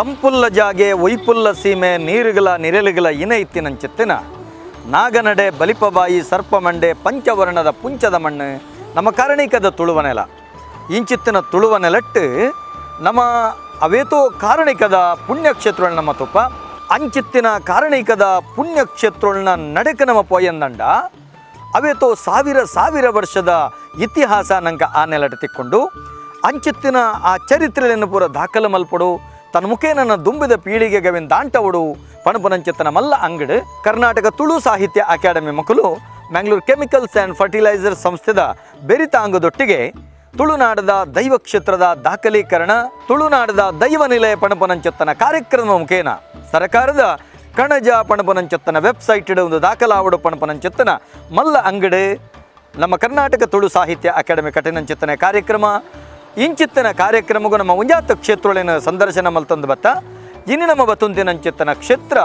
ತಂಪುಲ್ಲ ಜಾಗೆ ಒಯ್ಪುಲ್ಲ ಸೀಮೆ ನೀರುಗಳ ನಿರೆಲುಗಳ ಇನೆ ಇತ್ತಿನಂಚಿತ್ತಿನ ನಾಗನಡೆ ಬಲಿಪಬಾಯಿ ಸರ್ಪಮಂಡೆ ಪಂಚವರ್ಣದ ಪುಂಚದ ಮಣ್ಣು ನಮ್ಮ ಕಾರಣಿಕದ ತುಳುವ ನೆಲ. ಇಂಚಿತ್ತಿನ ತುಳುವ ನೆಲಟ್ಟು ನಮ್ಮ ಅವೇತೋ ಕಾರಣಿಕದ ಪುಣ್ಯಕ್ಷೇತ್ರ ನಮ್ಮ ತುಪ್ಪ ಅಂಚಿತ್ತಿನ ಕಾರಣಿಕದ ಪುಣ್ಯಕ್ಷೇತ್ರಗಳನ್ನ ನಡೆಕ ನಮ್ಮ ಪೋಯಂದಂಡ ಅವೇತೋ ಸಾವಿರ ಸಾವಿರ ವರ್ಷದ ಇತಿಹಾಸ ನಂಗೆ ಆ ನೆಲಟ ತಿಕ್ಕೊಂಡು ಅಂಚಿತ್ತಿನ ಆ ಚರಿತ್ರೆಯನ್ನು ಪೂರ ದಾಖಲು ಮಲ್ಪಡು ತನ್ನ ಮುಖೇನ ದುಂಬಿದ ಪೀಳಿಗೆಗವಿನ ದಾಂಟವಡು ಪಣಪನಂಚಿತ್ತನ ಮಲ್ಲ ಅಂಗಡಿ ಕರ್ನಾಟಕ ತುಳು ಸಾಹಿತ್ಯ ಅಕಾಡೆಮಿ ಮಕ್ಕಳು ಮ್ಯಾಂಗ್ಳೂರ್ chemicals and fertiliser ಸಂಸ್ಥೆದ ಬೆರಿತಾಂಗದೊಟ್ಟಿಗೆ ತುಳುನಾಡದ ದೈವ ಕ್ಷೇತ್ರದ ದಾಖಲೀಕರಣ, ತುಳುನಾಡದ ದೈವ ನಿಲಯ ಪಣಪನಂಚತ್ತನ ಕಾರ್ಯಕ್ರಮ ಮುಖೇನ ಸರ್ಕಾರದ ಕಣಜ ಪಣಪನಂಚತ್ತನ ವೆಬ್ಸೈಟ್ ಒಂದು ದಾಖಲಾವಡು ಪಣಪನಂಚತ್ತನ ಮಲ್ಲ ಅಂಗಡಿ ನಮ್ಮ ಕರ್ನಾಟಕ ತುಳು ಸಾಹಿತ್ಯ ಅಕಾಡೆಮಿ ಕಠಿಣಂಚಿತ್ತನ ಕಾರ್ಯಕ್ರಮ. ಇಂಚಿತ್ತನ ಕಾರ್ಯಕ್ರಮಗೂ ನಮ್ಮ ಉಂಜಾತ ಕ್ಷೇತ್ರಗಳಿನ ಸಂದರ್ಶನ ಮಲ್ತಂದು ಬತ್ತ. ಇನ್ನು ನಮ್ಮ ಬತ್ತುಂತಿನಂಚಿತ್ತನ ಕ್ಷೇತ್ರ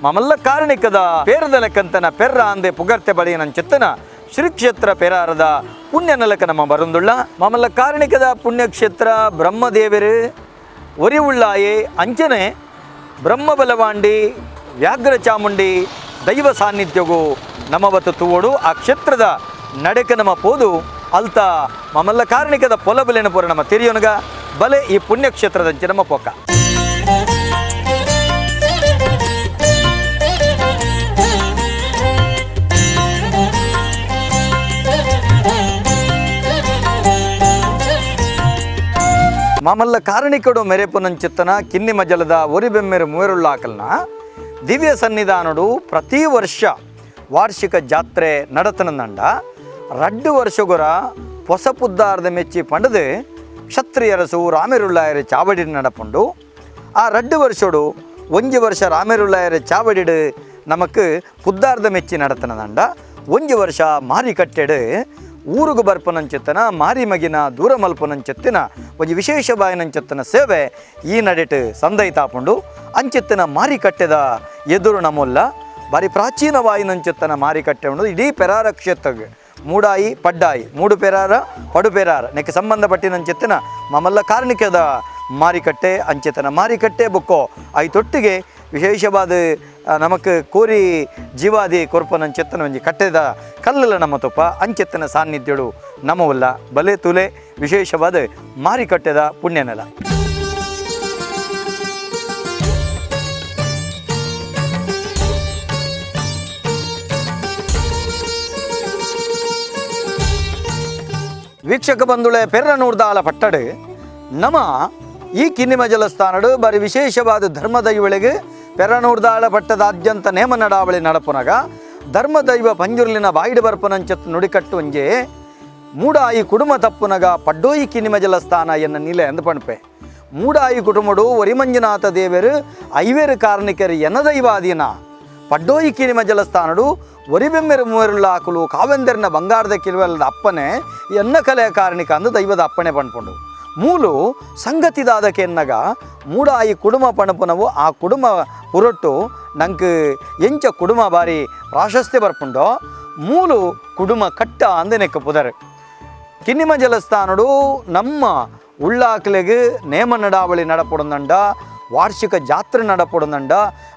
ಮಮಲ್ಲ ಕಾರಣಿಕದ ಪೇರದ ಲೆಕ್ಕಂತನ ಪೆರ್ರ ಅಂದೆ ಪುಗರ್ತೆ ಬಳಿಯನಂಚಿತ್ತನ ಶ್ರೀ ಕ್ಷೇತ್ರ ಪೆರಾರದ ಪುಣ್ಯ ನೆಲಕ ನಮ್ಮ ಬರುಂದುಳ್ಳ. ಮಾಮಲ್ಲ ಕಾರಣಿಕದ ಪುಣ್ಯಕ್ಷೇತ್ರ ಬ್ರಹ್ಮದೇವರು ಒರಿವುಳ್ಳಾಯೆ ಅಂಚನೆ ಬ್ರಹ್ಮಬಲವಾಂಡಿ ವ್ಯಾಘ್ರ ಚಾಮುಂಡಿ ದೈವ ಸಾನ್ನಿಧ್ಯಗೂ ನಮ್ಮ ಬತ್ತು ತೂವೋಡು. ಆ ಕ್ಷೇತ್ರದ ನಡೆಕ ನಮ್ಮ ಪೋದು ಅಲ್ತ ಮಮಲ್ಲ ಕಾರಣಿಕದ ಪೊಲಬಲೆನ ಪೂರ ನಮ್ಮ ತಿರಿಯೋನಗ ಬಲೆ ಈ ಪುಣ್ಯಕ್ಷೇತ್ರದಂಚೆ ನಮ್ಮ ಪೋಕ. ಮಾಮಲ್ಲ ಕಾರಣಿಕಡು ಮೆರೆಪುನಂಚಿತ್ತನ ಕಿನ್ನಿ ಮಜಲದ ಒರಿಬೆಮ್ಮೆರು ಮೂವೆರುಳ್ಳಾಕಲ್ನ ದಿವ್ಯ ಸನ್ನಿಧಾನಡು ಪ್ರತಿ ವರ್ಷ ವಾರ್ಷಿಕ ಜಾತ್ರೆ ನಡತನಂದಂಡ ರಡ್ಡು ವರ್ಷಗುರ ಹೊಸ ಪುದ್ದಾರದ ಮೆಚ್ಚಿ ಪಂಡದು ಕ್ಷತ್ರಿಯರಸು ರಾಮೆರುಳ್ಳಾಯರ ಚಾವಡಿ நடப்புண்டு. ಆ ರಡ್ಡು ವರ್ಷೋಡು ಒಂಜಿ ವರ್ಷ ರಾಮೆರುಳ್ಳಾಯರ ಚಾವಡಿಡು ನಮಕ್ ಪುದ್ದಾರ್ದ ಮೆಚ್ಚಿ ನಡತನದಂಡ, ಒಂಜಿ ವರ್ಷ ಮಾರಿಕಟ್ಟೆಡು ಊರುಗು ಬರ್ಪನಂಚಿತ್ತನ ಮಾರಿ ಮಗಿನ ದೂರ ಮಲ್ಪನಂಚಿತ್ತಿನ ಒಂಜಿ ವಿಶೇಷ ಬಾಯಿನಂಚಿತ್ತನ ಸೇವೆ ಈ ನಡೆಟು ಸಂದೈತಾಪುಂಡು. ಅಂಚಿತ್ತನ ಮಾರಿಕಟ್ಟೆದ ಎದುರು ನಮೊಲ್ಲ ಬಾರಿ ಪ್ರಾಚೀನ ವಾಯಿನಂಚಿತ್ತನ ಮಾರಿಕಟ್ಟೆ ಉಂಡು. ಇಡೀ ಪೆರಾರ ಕ್ಷೇತ್ರಗೆ ಮೂಡಾಯಿ ಪಡ್ಡಾಯಿ ಮೂಡು ಪೆರಾರ ಪಡು ಪೆರಾರ ನೆಕ್ಕೆ ಸಂಬಂಧಪಟ್ಟಿನಂಚಿತ್ತನ ಮಮಲ್ಲ ಕಾರ್ಣಿಕದ ಮಾರಿಕಟ್ಟೆ ಅಂಚಿತನ ಮಾರಿಕಟ್ಟೆ ಬುಕ್ಕೋ ಐತೊಟ್ಟಿಗೆ ವಿಶೇಷವಾದ ನಮಕ್ ಕೋರಿ ಜೀವಾದಿ ಕೊರ್ಪನಂಚೆತ್ತನ ಒಂಜಿ ಕಟ್ಟೆದ ಕಲ್ಲುಲ ನಮ್ಮ ತುಪ್ಪ ಅಂಚೆತ್ತನ ಸಾನ್ನಿಧ್ಯಡು ನಮವಲ್ಲ ಬಲೆ ತುಲೆ ವಿಶೇಷವಾದ ಮಾರಿಕಟ್ಟೆದ ಪುಣ್ಯನೆಲ. ವೀಕ್ಷಕ ಬಂಧುಳೆ ಪೆರ್ರನೂರ್ದಾಲ ಪಟ್ಟಡು ನಮ ಈ ಕಿನ್ನಿಮ ಜಲಸ್ಥಾನಡು ಬಾರಿ ವಿಶೇಷವಾದ ಧರ್ಮದೈವಳಿಗೆ ಪೆರನೂರ್ದಾಳ ಪಟ್ಟದಾದ್ಯಂತ ನೇಮ ನಡಾವಳಿ ನಡಪುನಗ ಧರ್ಮದೈವ ಪಂಜುರ್ಲಿನ ಬಾಯಿಡು ಬರ್ಪನಂಚತ್ ನುಡಿಕಟ್ಟು ಒಂಜೆ ಮೂಡಾಯಿ ಕುಡುಮ ತಪ್ಪುನಗ ಪಡ್ಡೋಯಿ ಕಿನ್ನಿಮ ಜಲಸ್ಥಾನ ಎನ್ನ ನಿಲೆ ಅಂದು ಪಣಪೆ. ಮೂಡಾಯಿ ಕುಟುಂಬಡು ಒರಿಮಂಜುನಾಥ ದೇವರು ಐವೇರು ಕಾರಣಿಕರು ಎನ್ನ ದೈವಾಧೀನ ಪಡ್ಡೋಯಿ ಕಿನಿಮ ಜಲಸ್ಥಾನಡು ಒರಿಬೆಮ್ಮೆರು ಮೂವೆರುಳ್ಳಾಕುಲು ಕಾವೆಂದರ್ನ ಬಂಗಾರದ ಕಿರುವೆಲ್ಲದ ಅಪ್ಪನೆ ಎನ್ನ ಕಲೆಯ ಕಾರಣಿಕ ಅಂದು ದೈವದ ಅಪ್ಪಣೆ ಪಣ್ಪುಂಡು. ಮೂಲು ಸಂಗತಿದಾದಕ್ಕೆ ಎನ್ನಗ ಮೂಡಾಯಿ ಕುಡುಮ ಪಣಪುನವು ಆ ಕುಡುಮ ಪುರೊಟ್ಟು ನಂಗೆ ಎಂಚ ಕುಡುಮ ಬಾರಿ ಪ್ರಾಶಸ್ತ್ಯ ಬರ್ಪುಂಡೋ ಮೂಲು ಕುಡುಮ ಕಟ್ಟ ಅಂದನೆಕ್ಕ ಪುದರು. ಕಿನ್ನಿಮ ಜಲಸ್ಥಾನಡು ನಮ್ಮ ಉಳ್ಳಾಕ್ಲೆಗ್ ನೇಮ ನಡಾವಳಿ ನಡಪೊಡುಂದಂಡ ವಾರ್ಷಿಕ ಜಾತ್ರೆ ನಡಪೊಡುಂದಂಡ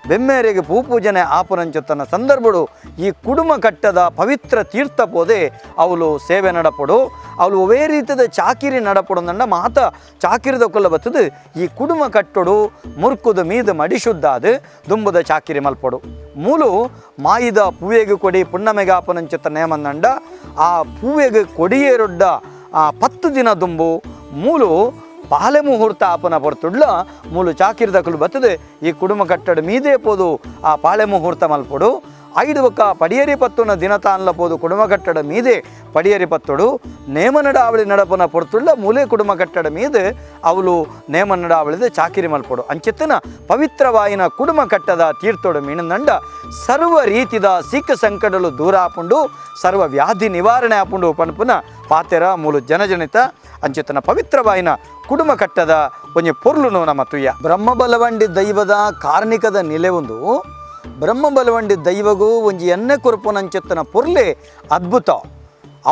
ಬೆಮ್ಮೇರಿಗೆ ಪೂಪೂಜನೆ ಆಪುನಂಚುತ್ತನ ಸಂದರ್ಭಡು ಈ ಕುಡುಮ ಕಟ್ಟದ ಪವಿತ್ರ ತೀರ್ಥ ಪೋದೆ ಅವಳು ಸೇವೆ ನಡಪೊಡು. ಅವಳು ಒವೇ ರೀತಿದ ಚಾಕಿರಿ ನಡಪೊಡುಂದಂಡ ಮಾತ ಚಾಕಿರಿದ ಕೊಲ್ಲ ಬತ್ತದು ಈ ಕುಡುಮ ಕಟ್ಟೊಡು ಮುರ್ಕುದು ಮೀದ ಮಡಿಶುದ್ಧಾದ ದುಂಬುದ ಚಾಕಿರಿ ಮಲ್ಪೊಡು. ಮೂಲು ಮಾಯಿದ ಪೂವೆಗು ಕೊಡಿ ಪುಣ್ಣಮೆಗಾಪನಂಚುತ್ತ ನೇಮಂದಂಡ ಆ ಪೂವೆಗು ಕೊಡಿಯೇರೊಡ್ಡ ಆ 10 ದಿನ ದುಂಬು ಮೂಲು ಪಾಲೆ ಮುಹೂರ್ತ ಆಪನ ಪೊರ್ತುಡ್ಲ ಮೂಲು ಚಾಕಿರಿದಕಲು ಬತ್ತದೆ ಈ ಕುಡುಮ ಕಟ್ಟಡ ಮೀದೇ ಪೋದು ಆ ಪಾಳೆ ಮುಹೂರ್ತ ಮಲ್ಪೊಡು. ಐದು ಒಕ್ಕ ಪಡಿಯರಿ ಪತ್ತುನ ದಿನ ತಾನ್ಲ ಪೋದು ಕುಡುಮ ಕಟ್ಟಡ ಮೀದೆ ಪಡಿಯರಿ ಪತ್ತೊಡು ನೇಮ ನಡಾವಳಿ ನಡಪನ ಪೊರ್ತುಳ್ಳ ಮೂಲೆ ಕುಡುಮ ಕಟ್ಟಡ ಮೀದೆ ಅವಳು ನೇಮ ನಡಾವಳಿದ ಚಾಕಿರಿ ಮಲ್ಪೊಡು. ಅಂಚಿತ್ತನ ಪವಿತ್ರವಾಯಿನ ಕುಡುಮ ಕಟ್ಟದ ತೀರ್ಥೊಡು ಮೀನಂದಂಡ ಸರ್ವ ರೀತಿದ ಸೀಕ ಸಂಕಟಲು ದೂರ ಆಪುಂಡು ಸರ್ವ ವ್ಯಾಧಿ ನಿವಾರಣೆ ಆಪುಂಡು ಪನ್ಪುನ ಪಾತೆರ ಮೂಲು ಜನಜನಿತ ಅಂಚಿತನ ಪವಿತ್ರವಾಯಿನ ಕುಡುಮ ಕಟ್ಟದ ಒಂಜಿ ಪೊರ್ಲುನು ನಮ್ಮ ತುಯ್ಯ. ಬ್ರಹ್ಮಬಲವಂಡಿ ದೈವದ ಕಾರ್ಣಿಕದ ನಿಲೆ ಒಂದು ಬ್ರಹ್ಮಬಲವಂಡಿ ದೈವಗೂ ಒಂಜಿ ಎಣ್ಣೆ ಕೊರ್ಪುನಂಚಿತ್ತನ ಪೊರ್ಲೆ ಅದ್ಭುತ.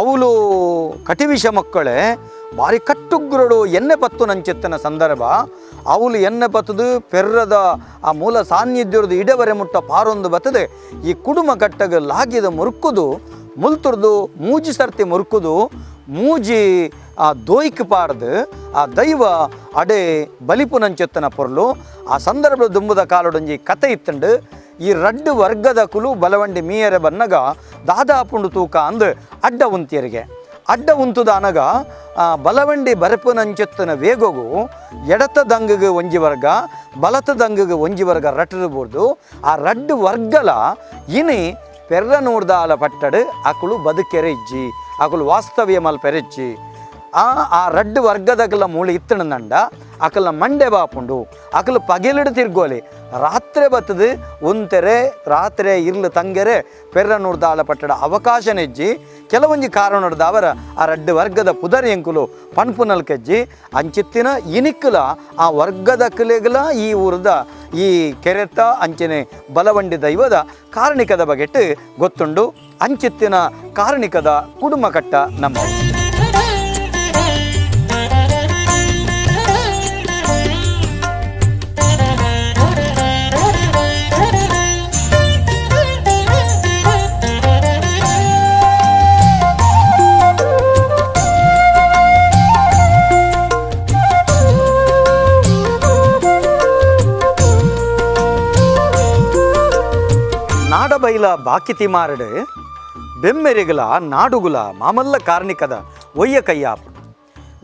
ಅವಳು ಕಟಿವಿಷ ಮಕ್ಕಳೇ ಭಾರಿ ಕಟ್ಟುಗ್ರಡು ಎಣ್ಣೆ ಪತ್ತು ನಂಚಿತ್ತನ ಸಂದರ್ಭ ಅವಳು ಎಣ್ಣೆ ಬತ್ತದು ಪೆರ್ರದ ಆ ಮೂಲ ಸಾನ್ನಿಧ್ಯದ ಇಡವರೆ ಮುಟ್ಟ ಪಾರೊಂದು ಬತ್ತದೆ ಈ ಕುಡುಮ ಕಟ್ಟಗ ಲಾಗಿದ ಮುರುಕುದು ಮುಲ್ತುರ್ದು ಮೂಜಿ ಸರ್ತಿ ಮುರುಕುದು ಮೂಜಿ ಆ ದೋಯ್ಕ್ ಪಾಡ್ದು ಆ ದೈವ ಅಡೆ ಬಲಿಪುನಂಚೆತ್ತನ ಪೊರ್ಲು. ಆ ಸಂದರ್ಭದ ದುಂಬುದ ಕಾಲಡೊಂಜಿ ಕತೆ ಇತ್ತಂಡು ಈ ರಡ್ಡು ವರ್ಗದ ಕುಲು ಬಲವಂಡಿ ಮೀಯರೆ ಬನ್ನಗ ದಾದಾಪುಂಡು ತೂಕ ಅಂದು ಅಡ್ಡ ಉಂತಿಯರಿಗೆ ಅಡ್ಡ ಉಂತುದ ಅನಗ ಬಲವಂಡಿ ಬರಪುನಂಚೆತ್ತನ ವೇಗಗು ಎಡತ ದಂಗಗೆ ಒಂಜಿ ವರ್ಗ ಬಲತ ದಂಗಗೆ ಒಂಜಿ ವರ್ಗ ರಟ್ಟರ್ಬೋದು. ಆ ರಡ್ಡು ವರ್ಗಲ ಇನಿ ಪೆರ್ರನೂರ್ದಾಲ ಪಟ್ಟಡು ಅಕುಲು ಬದುಕೆರೆ ಇಜ್ಜಿ, ಅಕುಲು ವಾಸ್ತವ್ಯ ಮಲ್ಪೆರೆಜ್ಜಿ. ಆ ಆ ರಡ್ಡು ವರ್ಗದಕಲ ಮೂಳಿ ಇತ್ತಣಂದಂಡ ಅಕಲ ಮಂಡೆ ಬಾಪುಂಡು, ಅಕಲು ಪಗೆಲಿಡು ತಿರ್ಗೋಲಿ ರಾತ್ರಿ ಬತ್ತದು ಒಂತೆರೆ ರಾತ್ರಿ ಇರ್ಲು ತಂಗೆರೆ ಪೆರ್ರನೂರ್ದಾಲ ಪಟ್ಟಡ ಅವಕಾಶ ನೆಜ್ಜಿ. ಕೆಲವೊಂಜಿ ಕಾರಣದಾವರ ಆ ರಡ್ಡು ವರ್ಗದ ಪುದರ್ ಎಂಕುಲು ಪನ್ಪುನಲ್ ಕೆಜ್ಜಿ ಅಂಚಿತ್ತಿನ ಇನಿಕ್ಕುಲ ಆ ವರ್ಗದ ಕುಲೆಗಲ ಈ ಊರದ ಈ ಕೆರೆತ ಅಂಚನೆ ಬಲವಂಡಿ ದೈವದ ಕಾರಣಿಕದ ಬಗೆಟ್ ಗೊತ್ತುಂಡು. ಅಂಚಿತ್ತಿನ ಕಾರಣಿಕದ ಕುಡುಮ ಕಟ್ಟ ನಮ್ಮ ನಾಡಬೈಲ ಬಾಕಿತಿ ಮಾರಡು ಬೆಮ್ಮೆರಿಗಲ ನಾಡುಗುಲ ಮಾಮಲ್ಲ ಕಾರ್ಣಿಕದ ಒಯ್ಯಕೈಯ ಆಪುಂಡು.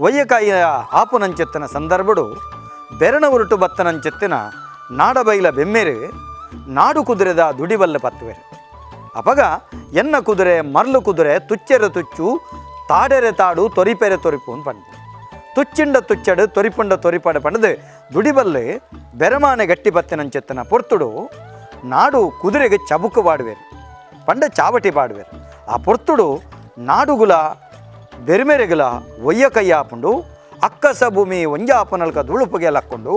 ಒಯ್ಯಕೈಯ ಆಪುನಂಚೆತ್ತನ ಸಂದರ್ಭಡು ಬೆರಣ ಉರುಟು ಬತ್ತನಂಚೆತ್ತಿನ ನಾಡಬೈಲ ಬೆಮ್ಮೆರು ನಾಡು ಕುದುರೆದ ದುಡಿಬಲ್ಲ ಪತ್ತುವೆರು. ಅಪಗ ಎನ್ನ ಕುದುರೆ ಮರ್ಲು ಕುದುರೆ ತುಚ್ಚೆರೆ ತುಚ್ಚು ತಾಡೆರೆ ತಾಡು ತೊರಿಪೆರೆ ತೊರಿಪು ಅಂತ ಪಂಡು ತುಚ್ಚಿಂಡ ತುಚ್ಚಡು ತೊರಿಪುಂಡ ತೊರಿಪಡ ಪಂಡದು ದುಡಿಬಲ್ಲೆ ಬೆರಮಾನೆ ಗಟ್ಟಿ ಬತ್ತಿನಂಚೆತ್ತನ ಪೊರ್ತುಡು ನಾಡು ಕುದುರೆಗೆ ಚಬುಕು ಪಾಡುವೆರು, ಪಂಡ ಚಾವಟಿ ಪಾಡುವೆರು. ಆ ಪೊರ್ತುಡು ನಾಡುಗುಲ ಬೆರ್ಮೆರೆಗುಲ ಒಯ್ಯ ಕೈಯಾಪುಂಡು ಅಕ್ಕಸ ಭೂಮಿ ಒಂಜಾಪನಲ್ಕ ಧೂಳುಪುಗೆ ಲಕ್ಕೊಂಡು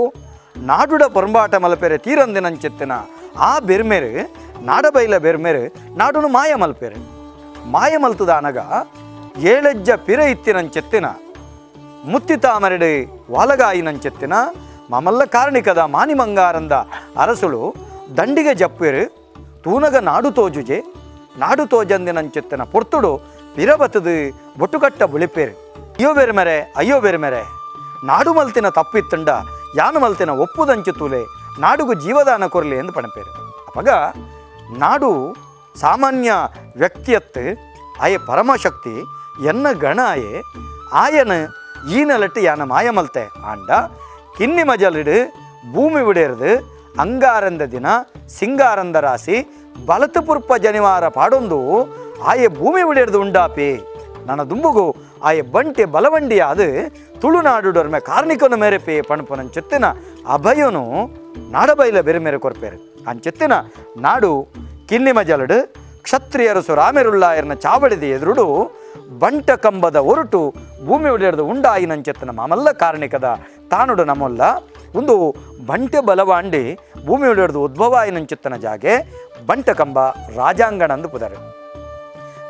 ನಾಡುಡ ಪೊರಂಬಾಟ ಮಲ್ಪೆರೆ ತೀರಂದಿನಂಚೆತ್ತಿನ ಆ ಬೆರ್ಮೆರು ನಾಡಬೈಲ ಬೆರ್ಮೆರು ನಾಡುನು ಮಾಯ ಮಲ್ಪೆರು. ಮಾಯ ಮಲ್ತುದ ಅನಗ ಏಳೆಜ್ಜ ಪಿರ ಇತ್ತಿನಂಚೆತ್ತಿನ ಮುತ್ತಿ ತಾಮರೆಡು ವಾಲಗಾಯಿನಂಚೆತ್ತಿನ ಮಮಲ್ಲ ಕಾರಣಿಕದ ಮಾನಿಮಂಗಾರಂದ ಅರಸುಳು ದಂಡಿಗೆ ಜಪ್ಪೇರು ತೂನಗ ನಾಡು ತೋಜುಜೆ ನಾಡು ತೋಜಂದಿನಂಚೆತ್ತಿನ ಪೊರ್ತುಡು ಪಿರಬತ್ತದು ಬೊಟ್ಟುಕಟ್ಟ ಬುಳಿಪೇರು. ಅಯ್ಯೋ ಬೇರೆ ಮೇರೆ ಅಯ್ಯೋ ಬೇರೆ ಮೇರೆ ನಾಡು ಮಲ್ತಿನ ತಪ್ಪಿತ್ತಂಡ ಯಾನು ಮಲ್ತಿನ ಒಪ್ಪುದಂಚು ತೂಲೆ ನಾಡುಗು ಜೀವದಾನ ಕೊರಲಿ ಎಂದು ಪಣಪೇರು. ಅಪಗ ನಾಡು ಸಾಮಾನ್ಯ ವ್ಯಕ್ತಿಯತ್ತು ಆಯೆ ಪರಮಶಕ್ತಿ ಎನ್ನ ಗಣ ಆಯೆ ಆಯನ ಈ ನೆಲಟ್ಟು ಯಾನ ಮಾಯ ಮಲ್ತೆ ಆಂಡ ಕಿನ್ನಿ ಮಜಲಿಡು ಭೂಮಿ ವಿಡೇರ್ದು ಅಂಗಾರಂದ ದಿನ ಸಿಂಗಾರಂದ ರಾಶಿ ಬಲತು ಪುರ್ಪ ಜನಿವಾರ ಪಾಡೊಂದು ಆಯೆ ಭೂಮಿ ವಿಡೇರ್ದು ಉಂಡಾಪಿ ನನ್ನ ದುಂಬುಗು ಆಯೆ ಬಂಟೆ ಬಲವಂಡಿ ಅದು ತುಳುನಾಡುಡೊರ್ಮೆ ಕಾರ್ಣಿಕನು ಮೇರೆಪಿ ಪಣಪುನಂಚೆತ್ತಿನ ಅಭಯನು ನಾಡಬೈಲ ಬೇರೆ ಮೇರೆ ಕೊರ್ಪೇರು. ಅಂಚೆತ್ತಿನ ನಾಡು ಕಿನ್ನಿ ಮಜಲಡು ಕ್ಷತ್ರಿಯರು ಸುರಾಮೆರುಳ್ಳಾಯರ್ನ ಚಾವಡಿದ ಎದುರುಡು ಬಂಟ ಕಂಬದ ಒರಟು ಭೂಮಿ ಒಡೆಯರ್ದು ಉಂಡಾಯಿನಂಚೆತ್ತನ ಮಾಮಲ್ಲ ಕಾರಣಿಕದ ತಾನುಡು ನಮ್ಮಲ್ಲ ಒಂದು ಬಂಟೆ ಬಲವಾಂಡಿ ಭೂಮಿ ಒಡೆಯರ್ದು ಉದ್ಭವ ಆಯಿನಂಚೆತ್ತನ ಜಾಗೆ ಬಂಟ ಕಂಬ ರಾಜಾಂಗಣ ಅಂದು ಪುದರು.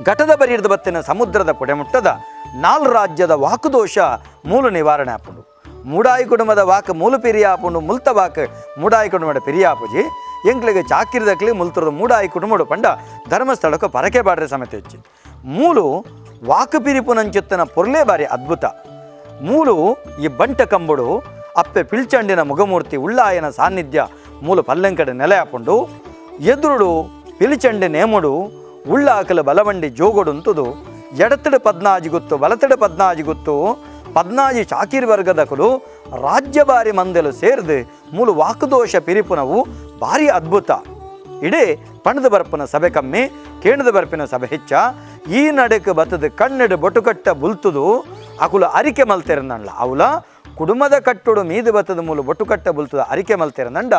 ಘಟದ ಬರಿಯರ್ದು ಬತ್ತಿನ ಸಮುದ್ರದ ಪೊಡೆಮುಟ್ಟದ ನಾಲ್ ರಾಜ್ಯದ ವಾಕುದೋಷ ಮೂಲ ನಿವಾರಣೆ ಆಪುಂಡು. ಮೂಡಾಯಿ ಕುಟುಂಬದ ವಾಕ್ ಮೂಲ ಪಿರಿಯಾಪುಂಡು ಮುಲ್ತ ವಾಕ್ ಮೂಡಾಯಿ ಕುಟುಂಬದ ಪಿರಿಯಾಪುಜಿ ಎಂಕ್ಲಿಗೆ ಚಾಕಿರಿದಕ್ಲಿ ಮುಲ್ತರದ ಮೂಡಾಯಿ ಕುಟುಂಬಡು ಪಂಡ ಧರ್ಮಸ್ಥಳಕ್ಕೆ ಪರಕೆ ಬಾಡ್ರೆ ಸಮೇತ ಹೆಚ್ಚಿ ಮೂಲು ವಾಕ್ ಪಿರಿಪುನಂಚೆತ್ತನ ಪೊರ್ಲೇ ಬಾರಿ ಅದ್ಭುತ. ಮೂಲು ಈ ಬಂಟ ಕಂಬುಡು ಅಪ್ಪೆ ಪಿಲ್ಚಂಡಿನ ಮುಗಮೂರ್ತಿ ಉಳ್ಳಾಯನ ಸಾನ್ನಿಧ್ಯ ಮೂಲ ಪಲ್ಲಂಕಡೆ ನೆಲೆ ಹಾಕೊಂಡು ಎದುರುಡು ಪಿಲಿಚಂಡಿ ನೇಮುಡು ಉಳ್ಳಾಕಲ ಬಲವಂಡಿ ಜೋಗೊಡುಂತುದು ಎಡತಡೆ ಪದ್ನಾಜಿ ಗುತ್ತು ಬಲತಡೆ ಪದ್ನಾಜಿ ಗುತ್ತು ಪದ್ನಾಜಿ ಚಾಕಿರ್ ವರ್ಗದಕಲು ರಾಜ್ಯ ಬಾರಿ ಮಂದೆಲು ಸೇರ್ದು ಮೂಲು ವಾಕುದೋಷ ಪಿರಿಪುನವು ಭಾರಿ ಅದ್ಭುತ. ಇಡೀ ಪಣದ ಬರ್ಪನ ಸಭೆ ಕಮ್ಮಿ ಕೇಣದ ಬರ್ಪಿನ ಸಭೆ ಹೆಚ್ಚ. ಈ ನಡಕ್ಕೆ ಬತ್ತದ ಕಣ್ಣೆಡು ಬೊಟುಕಟ್ಟ ಬುಲ್ತುದು ಅಕುಲು ಅರಿಕೆ ಮಲ್ತೆರನಲ್ಲ ಅವಲ ಕುಡುಮದ ಕಟ್ಟುಡು ಮೀದು ಬತ್ತದ ಮೂಲು ಬೊಟ್ಟುಕಟ್ಟ ಬುಲ್ತುದ ಅರಿಕೆ ಮಲ್ತೆರನಂಡ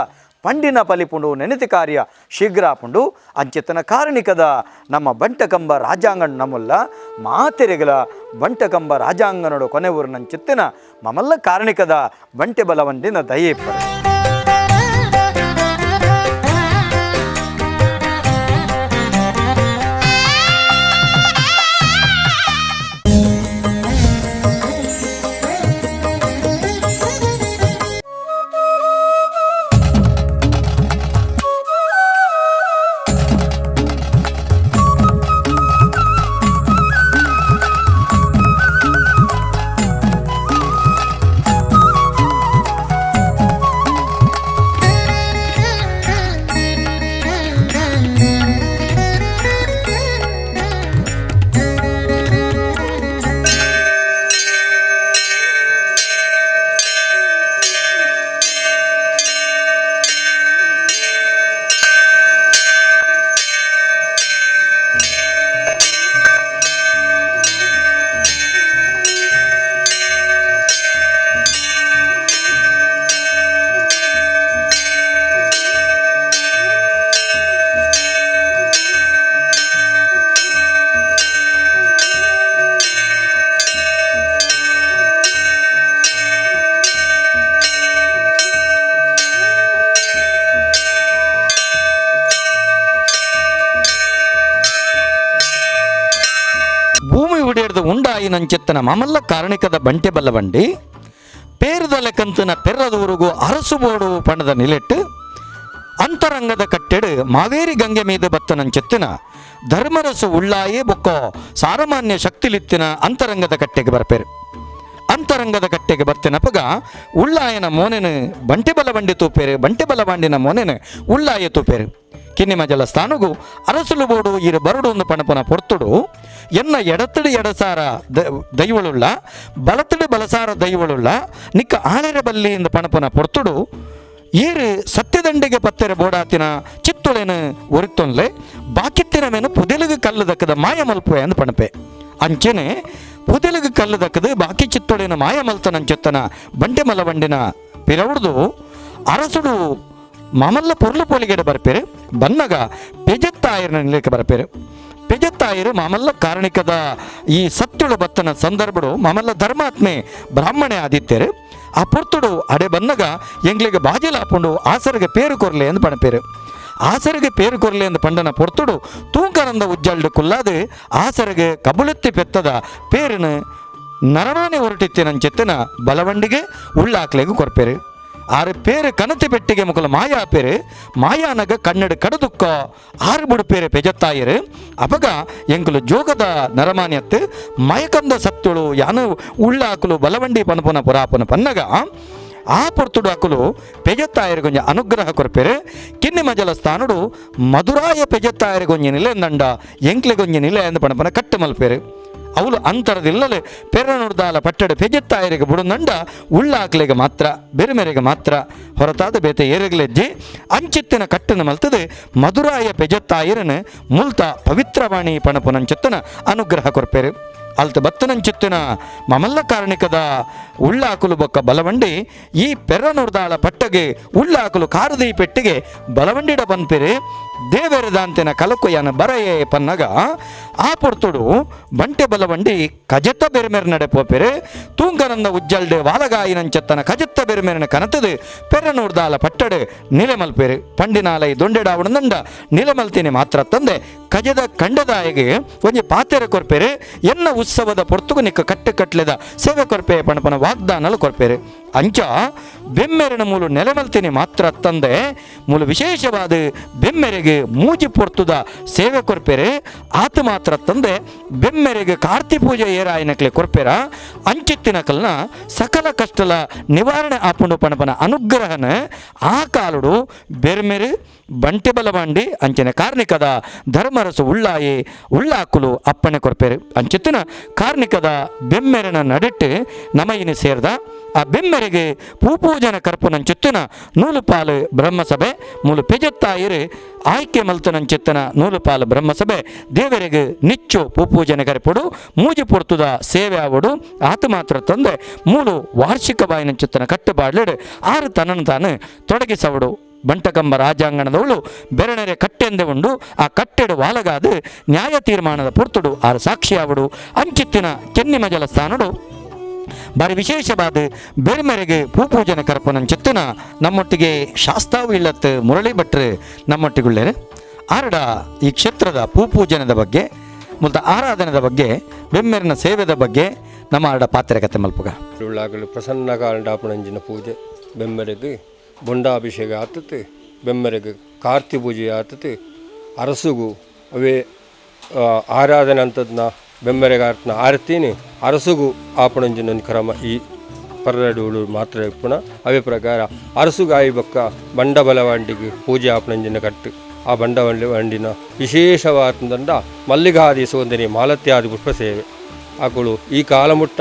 ಪಂಡಿನ ಪಲಿಪುಂಡು ನೆನೆತಿ ಕಾರ್ಯ ಶೀಘ್ರ ಆಪುಂಡು. ಅಂಚೆತ್ತನ ಕಾರಣಿಕದ ನಮ್ಮ ಬಂಟಕಂಬ ರಾಜಾಂಗಣ ನಮ್ಮಲ್ಲ ಮಾತೆರೆಗಲ ಬಂಟಕಂಬ ರಾಜಾಂಗನೋಡು ಕೊನೆ ಊರು ನಂಚಿತ್ತಿನ ಮಮಲ್ಲ ಕಾರಣಿಕದ ಬಂಟೆ ಬಲವಂಡಿನ ದಯೆ ಇಪ್ಪರು. ನಂಚೆತ್ತನ ಮಾಮಲ್ಲ ಕಾರಣಿಕದ ಬಂಟೆ ಬಲ್ಲವಂಡಿ ಪೇರುದಲೆಕಂತನ ಪೆರ್ರದೂರುಗು ಅರಸು ಬೋಡು ಪಣದ ನಿಲೆಟ್ಟು ಅಂತರಂಗದ ಕಟ್ಟೆಡು ಮಾವೇರಿ ಗಂಗೆ ಮೀದ ಬತ್ತನಂಚೆತ್ತಿನ ಧರ್ಮರಸು ಉಳ್ಳಾಯೇ ಬೊಕ್ಕೋ ಸಾರಮಾನ್ಯ ಶಕ್ತಿಲಿತ್ತಿನ ಅಂತರಂಗದ ಕಟ್ಟೆಗೆ ಬರ್ಪೇರು. ಅಂತರಂಗದ ಕಟ್ಟೆಗೆ ಬರ್ತಿನಪಗ ಉಳ್ಳಾಯನ ಮೋನೆನು ಬಂಟೆ ಬಲವಂಡಿ ತೂಪೇರು, ಬಂಟೆ ಬಲವಂಡಿನ ಮೋನೆನು ಉಳ್ಳಾಯ ತೂಪೇರು. ಕಿನ್ನಿಮಜಲ ಸ್ಥಾನಗು ಅರಸುಲು ಬೋಡು ಇರು ಬರಡು ಒಂದು ಪಣಪನ ಪೊರ್ತುಡು ಎನ್ನ ಎಡತಡು ಎಡಸಾರ ದೈವಳುಳ್ಳ ಬಲತಡು ಬಲಸಾರ ದೈವಳುಳ್ಳ ನಿಕ್ಕ ಆಳೆರ ಬಲ್ಲಿ ಇಂದ ಪಣಪನ ಪೊರ್ತುಡು ಏರು ಸತ್ಯದಂಡೆಗೆ ಪತ್ತೆರ ಬೋಡಾತಿನ ಚಿತ್ತೊಳೆನು ಒರಿತೊನ್ಲೆ ಬಾಕಿತ್ತಿನ ಮೇನು ಪುದೆಲುಗು ಕಲ್ಲು ದಕ್ಕದ ಮಾಯ ಮಲ್ಪುವೆ ಅಂದ್ ಪಣಪೆ. ಅಂಚೆನೆ ಪುದೆಲುಗು ಕಲ್ಲು ದಕ್ಕದ ಬಾಕಿ ಚಿತ್ತೊಳೆನ ಮಾಯ ಮಲ್ತನಂಚೆತ್ತನ ಬಂಟೆ ಮಲವಂಡಿನ ಪಿರವುಡ್ದು ಅರಸುಡು ಮಾಮಲ್ಲ ಪೊರ್ಲು ಪೋಲಿಗೆಡೆ ಬರ್ಪೇರು. ಬನ್ನಗ ಪೆಜತ್ತಾಯರನ ನಿಲಕ್ಕೆ ಬರ್ಪೇರು. ಪೆಜತ್ತಾಯರು ಮಾಮಲ್ಲ ಕಾರಣಿಕದ ಈ ಸತ್ಯುಳು ಬತ್ತನ ಸಂದರ್ಭಡು ಮಾಮಲ್ಲ ಧರ್ಮಾತ್ಮೆ ಬ್ರಾಹ್ಮಣೆ ಆದಿತ್ಯರು. ಆ ಪೊರ್ತುಡು ಅಡೆ ಬನ್ನಗ ಎಂಗ್ಲಿಗೆ ಬಾಜಲ ಹಾಕೊಂಡು ಆಸರಿಗೆ ಪೇರು ಕೊರ್ಲೆ ಎಂದು ಪಣಪೇರು. ಆಸರಿಗೆ ಪೇರು ಕೊರ್ಲೆ ಎಂದು ಪಂಡನ ಪೊರ್ತುಡು ತೂಂಕರಂದ ಉಜ್ಜಲ್ಡು ಕುಲ್ಲಾದು ಆಸರಿಗೆ ಕಬುಳೆತ್ತಿ ಪೆತ್ತದ ಪೇರಿನ ನರಮಾನೆ ಹೊರಟಿತ್ತಿನಂಚೆತ್ತಿನ ಬಲವಂಡಿಗೆ ಉಳ್ಳಾಕ್ಲೆಗೆ ಕೊರ್ಪೇರು. ಆರು ಪೇರು ಕನತಿ ಪೆಟ್ಟಿಗೆ ಮುಕುಲ ಮಾಯಾ ಪೇರು ಮಾಯಾನಗ ಕನ್ನಡ ಕಡದುಕ್ಕ ಆರು ಬುಡುಪೇರು ಪೆಜತ್ತಾಯರು. ಅಪಗ ಎಂಕುಲು ಜೋಗದ ನರಮಾನ್ಯತ್ತು ಮಯಕಂದ ಸತ್ತುಳು ಯಾನು ಉಳ್ಳಾಕುಲು ಬಲವಂಡಿ ಪನಪುನ ಪುರಾಪನ ಪನ್ನಗ ಆ ಪೊರ್ತುಡು ಅಕುಲು ಪೆಜತ್ತಾಯರು ಗೊಂಜ ಅನುಗ್ರಹ ಕೊರ್ಪೇರು. ಕಿನ್ನಿ ಮಜಲ ಸ್ಥಾನುಡು ಮಧುರಾಯ ಪೆಜತ್ತಾಯರು ಗೊಂಜ ನಿಲೆ ಎಂದಂಡ ಎಂಕ್ಲೆ ಗೊಂಜ ನಿಲೆ ಎಂದು ಪಣಪನ ಕಟ್ಟು ಮಲ್ಪೇರು. ಅವಳು ಅಂತರದಿಲ್ಲಲೆ ಪೆರನುಡ್ದಾಲ ಪಟ್ಟಡ ಪೆಜತ್ತಾಯರಿಗೆ ಬುಡುನಂಡ ಉಳ್ಳಾಕ್ಲೆಗೆ ಮಾತ್ರ ಬೆರುಮೆರೆಗೆ ಮಾತ್ರ ಹೊರತಾದ ಬೇತೆ ಏರುಗಲೆಜ್ಜಿ ಅಂಚಿತ್ತಿನ ಕಟ್ಟನ ಮಲ್ತದೆ ಮಧುರಾಯ ಪೆಜತ್ತಾಯರನು ಮುಲ್ತ ಪವಿತ್ರವಾಣಿ ಪಣಪುನಂಚೆತ್ತನ ಅನುಗ್ರಹ ಕೊರ್ಪೇರು. ಅಲ್ತ ಬತ್ತನಂಚಿತ್ತಿನ ಮಮಲ್ಲ ಕಾರಣಿಕದ ಉಳ್ಳಾಕುಲು ಬೊಕ್ಕ ಬಲವಂಡಿ ಈ ಪೆರ್ರನುರ್ದಾಳ ಪಟ್ಟಗೆ ಉಳ್ಳಾಕುಲು ಕಾರದಿ ಪೆಟ್ಟಿಗೆ ಬಲವಂಡಿಡ ಪನ್ಪೆರೆ ದೇವೆರದಾಂತಿನ ಕಲಕುಯನ ಬರಯೇ ಪನ್ನಗ ಆ ಪೊರ್ತುಡು ಬಂಟೆ ಬಲವಂಡಿ ಕಜತ್ತ ಬೆರ್ಮೆರ್ ನಡೆ ಪೋಪೆರೆ ತೂಂಕನಂದ ಉಜ್ಜಲ್ಡೆ ವಾಲಗಾಯಿನಂಚತ್ತನ ಕಜತ್ತ ಬೆರ್ಮೆರನ ಕನತದು ಪೆರ್ರನೂರ್ದಾಲ ಪಟ್ಟಡು ನಿಲೆಮಲ್ಪೆರು. ಪಂಡಿನಾಲೈ ದೊಂಡೆಡಾವಣದಂಡ ನಿಲೆಮಲ್ತಿನಿ ಮಾತ್ರ ತಂದೆ ಕಜದ ಕಂಡದಾಯಿಗೆ ಒಂಜಿ ಪಾತೆರ ಕೊರ್ಪೆರೆ ಎನ್ನ ಉತ್ಸವದ ಪೊರ್ತುಗು ನಿಕ್ಕ ಕಟ್ಟು ಕಟ್ಲೆದ ಸೇವೆ ಕೊರ್ಪೆ ಪಣಪನ ವಾಗ್ದಾನಲು ಕೊರ್ಪೆರು. ಅಂಚ ಬೆಮ್ಮೆರನ ಮೂಲು ನೆಲೆಮಲ್ತಿನಿ ಮಾತ್ರ ತಂದೆ ಮೂಲು ವಿಶೇಷವಾದ ಬೆಮ್ಮೆರೆಗೆ ಮೂಜಿ ಪೊರ್ತುದ ಸೇವೆ ಕೊರ್ಪೆರೆ. ಆತ ಮಾತ್ರ ತಂದೆ ಬೆಮ್ಮೆರೆಗೆ ಕಾರ್ತಿ ಪೂಜೆ ಏರಾಯನಕ್ಲೆ ಕೊರ್ಪೆರ ಅಂಚಿತ್ತಿನ ಕಲ್ನ ಸಕಲ ಕಷ್ಟಲ ನಿವಾರಣೆ ಆಪುಂಡು ಪಣಪನ ಅನುಗ್ರಹನ ಆ ಕಾಲುಡು ಬೆರ್ಮೆರು ಬಂಟೆ ಬಲವಾಂಡಿ ಅಂಚನೆ ಕಾರ್ಣಿಕದ ಧರ್ಮರಸು ಉಳ್ಳಾಯಿ ಉಳ್ಳಾಕುಲು ಅಪ್ಪಣೆ ಕೊರ್ಪೆರು. ಅಂಚಿತ್ತಿನ ಕಾರ್ಣಿಕದ ಬೆಮ್ಮೆರನ ನಡಿಟ್ಟು ನಮಯಿನಿ ಸೇರ್ದ ಆ ಬೆಮ್ಮೆರೆಗೆ ಪೂಪೂಜನ ಕರ್ಪುನಂಚಿತ್ತಿನ ನೂಲುಪಾಲು ಬ್ರಹ್ಮಸಭೆ ಮೂಲು ಪೆಜತ್ತಾಯಿರು ಆಯ್ಕೆ ಮಲ್ತನಂಚಿತ್ತನ ನೂಲುಪಾಲು ಬ್ರಹ್ಮಸಭೆ ದೇವರಿಗೆ ನಿಚ್ಚು ಪೂಪೂಜನೆ ಕರೆಪೊಡು ಮೂಜಿ ಪೊರ್ತುದ ಸೇವೆ ಆವಡು. ಆತ ಮಾತ್ರ ತಂದೆ ಮೂಲು ವಾರ್ಷಿಕ ಬಾಯಿನಂಚಿತ್ತನ ಕಟ್ಟುಪಾಡ್ಲೆಡು ಆರು ತನ್ನನ್ನು ತಾನು ತೊಡಗಿಸವಡು. ಬಂಟಕಂಬ ರಾಜಾಂಗಣದವಳು ಬೆರಣೆರೆ ಕಟ್ಟೆಂದೆ ಉಂಡು ಆ ಕಟ್ಟೆಡು ವಾಲಗಾದು ನ್ಯಾಯ ತೀರ್ಮಾನದ ಪೊರ್ತುಡು ಆರು ಸಾಕ್ಷಿಯಾವಡು. ಅಂಚಿತ್ತಿನ ಕೆನ್ನಿಮಜಲ ಸ್ಥಾನಡು ಬಾರಿ ವಿಶೇಷವಾದ ಬೆರ್ಮೆರೆಗೆ ಪೂಪೂಜನ ಕರ್ಪನಂಚಿತ್ತಿನ ನಮ್ಮೊಟ್ಟಿಗೆ ಶಾಸ್ತಾವು ಇಲ್ಲತ್ತು ಮುರಳಿ ಭಟ್ರು ನಮ್ಮೊಟ್ಟಿಗುಳ್ಳೇರು. ಆರಡ ಈ ಕ್ಷೇತ್ರದ ಪೂಪೂಜನದ ಬಗ್ಗೆ ಮುಲ್ತ ಆರಾಧನೆದ ಬಗ್ಗೆ ಬೆಮ್ಮೆರಿನ ಸೇವೆದ ಬಗ್ಗೆ ನಮ್ಮ ಆರಡ ಪಾತ್ರೆ ಕತೆ ಮಲ್ಪುಗ. ಉಳ್ಳಾಗಲು ಪ್ರಸನ್ನ ಕಾಂಡಾಪಣಂಜಿನ ಪೂಜೆ ಬೆಮ್ಮೆರೆಗೆ ಬೊಂಡಾಭಿಷೇಕ ಆತತೆ ಬೆಮ್ಮೆರೆಗೆ ಕಾರ್ತಿ ಪೂಜೆ ಆತತೆ ಅರಸುಗು ಅವೇ ಆರಾಧನೆ ಅಂತದ್ನ ಬೆಮ್ಮೆರೆಗೆ ಆರ್ತನ ಆರತೀನಿ ಅರಸುಗು ಆಪಣಂಜಿನ ಕ್ರಮ ಈ ಪರಡುಗಳು ಮಾತ್ರ ಇಪ್ಪುಣ. ಅವೇ ಪ್ರಕಾರ ಅರಸುಗಾಯಿ ಬಕ್ಕ ಬಂಡ ಬಲವಂಡಿಗೆ ಪೂಜೆ ಆಪಣಂಜಿನ ಕಟ್ಟು ಆ ಬಂಡ ವಂಡಿನ ವಿಶೇಷವಾದಂಡ ಮಲ್ಲಿಗಾದಿ ಸೌಂದರ್ಯ ಮಾಲತ್ಯಾದಿ ಪುಷ್ಪ ಸೇವೆ ಆಕಳು ಈ ಕಾಲಮುಟ್ಟ